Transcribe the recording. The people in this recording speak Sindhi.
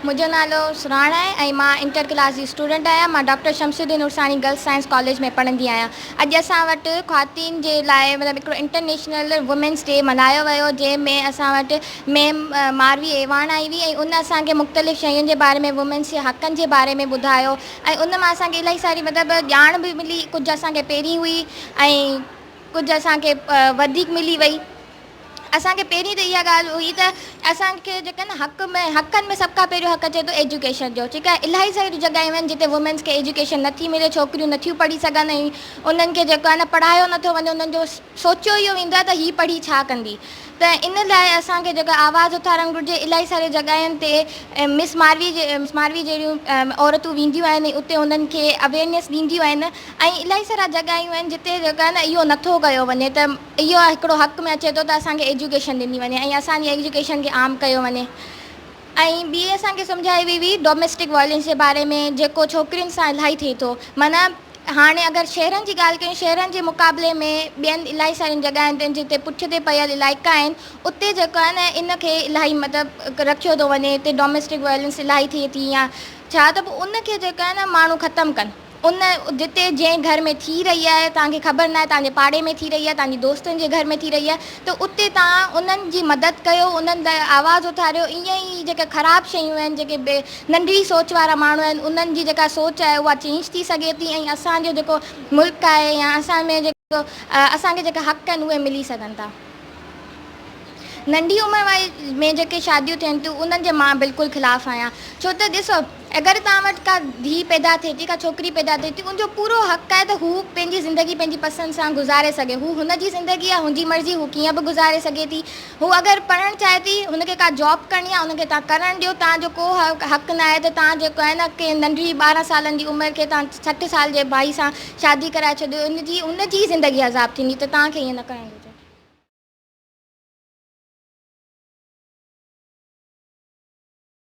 منهنجو نالو سرهاڻ آهي ۽ مان انٽر ڪلاس جي اسٽوڊنٽ آهيان. مان doctor Shams Uddin Ursani girls science college ۾ پڙهندي آهيان. اڄ اسان وٽ خواتين جي لاء مطلب هڪڙو انٽرنيشنل وومينس ڊي ملهايو ويو جنهن ۾ اسان وٽ ميم ماروي ايواڻ آئي هئي ۽ ان اسان کي مختلف شين جي باري ۾ وومينس جي حقن جي باري ۾ ٻڌايو ۽ ان مان اسان کي الاهي ساري مطلب ڄاڻ به ملي ڪجهه اسان کي پهرين هئي ۽ ڪجهه اسان کي وڌيڪ ملي وئي. اسان کي پهرين ته اها ڳالهه هئي ته اسان کي جيڪا نه حق ۾ حقن ۾ سڀ کان پهريون حق اچي ٿو ايجوڪيشن جو ٺيڪ آهي الاهي ساريون جڳهيون آهن جتي وومينس کي ايجوڪيشن نٿي ملي ڇوڪريون نٿيون پڙهي سگهن ۽ انهن کي جيڪو آهي نه پڙهايو نٿو وڃي انهن جو سوچيو اهو ويندو آهي ته هي پڙهي ڇا ڪندي ته ان لاء اسان کي جيڪو آواز اٿارڻ گهرجي الاهي ساري جڳهين تي مس ماروي جي مس ماروي جهڙيون عورتون وينديون آهن ۽ اتي انهن کي اويئرنيس ڏينديون آهن ۽ الاهي سارا جڳهيون آهن جتي جيڪو آهي نه اهو نٿو ڪيو وڃي ته اهو هڪڙو حق ۾ اچي ٿو ته اسان کي ايجوڪيشن ڏني وڃي ۽ اسان جي ايجوڪيشن کي عام ڪيو وڃي ۽ ٻي اسان کي سمجهائي وئي هئي ڊوميسٽڪ وائلنس جي باري ۾ جيڪو ڇوڪرين سان الاهي ٿئي ٿو معنيٰ هاڻي اگر شهرن جي ڳالهه ڪيون شهرن جي مقابلي ۾ ٻين الاهي سارين جڳهين تي جتي پٺتي پيل علائقا آهن اتي جيڪو آهي نه ان کي الاهي مطلب رکيو ٿو وڃي اتي ڊوميسٽڪ وائلنس الاهي ٿئي ٿي يا ڇا ته پوء ان کي جيڪو آهي نه ماڻهو ختم ڪن. ان جتي جنهن گهر ۾ ٿي رهي آهي توهان کي خبر ناهي توهان جي پاڙي ۾ ٿي رهي آهي توهان جي دوستن جي گهر ۾ ٿي رهي آهي ته اتي توهان انهن جي مدد ڪيو انهن لاء آواز اٿاريو ائين ئي جيڪا خراب شيون آهن جيڪي بي ننڍڙي سوچ وارا ماڻهو آهن انهن جي جيڪا سوچ آهي اها چينج ٿي سگهي ٿي ۽ اسان جو جيڪو ملڪ آهي يا اسان ۾ جيڪو اسان کي جيڪا حق آهن اهي ملي سگهن ٿا. ننڍي عمر واري ۾ جيڪي شاديون ٿين ٿيون انهن جي مان بلڪل خلاف آهيان ڇو ته ڏسو اگر توهان وٽ ڪا ڌيء پيدا ٿئي ٿي ڪا ڇوڪري پيدا ٿئي ٿي ان جو پورو حق آهي ته هو پنهنجي زندگي پنهنجي پسند سان گذاري سگهي هو هن جي زندگي آهي هن جي مرضي هو ڪيئن به گذاري سگهي ٿي هو اگر پڙهڻ چاهي ٿي هن کي ڪا جاب ڪرڻي آهي ان کي توهان ڪرڻ ڏيو توهان جو ڪو حق نه آهي ته توهان جيڪو آهي نه ڪنهن ننڍڙي 12 سالن جي عمر کي توهان 60 سال جي ڀائي سان شادي ڪرائي ڇڏيو ان جي ان جي زندگي عذاب ٿيندي ته توهان کي ائين نه ڪرڻ گهرجي.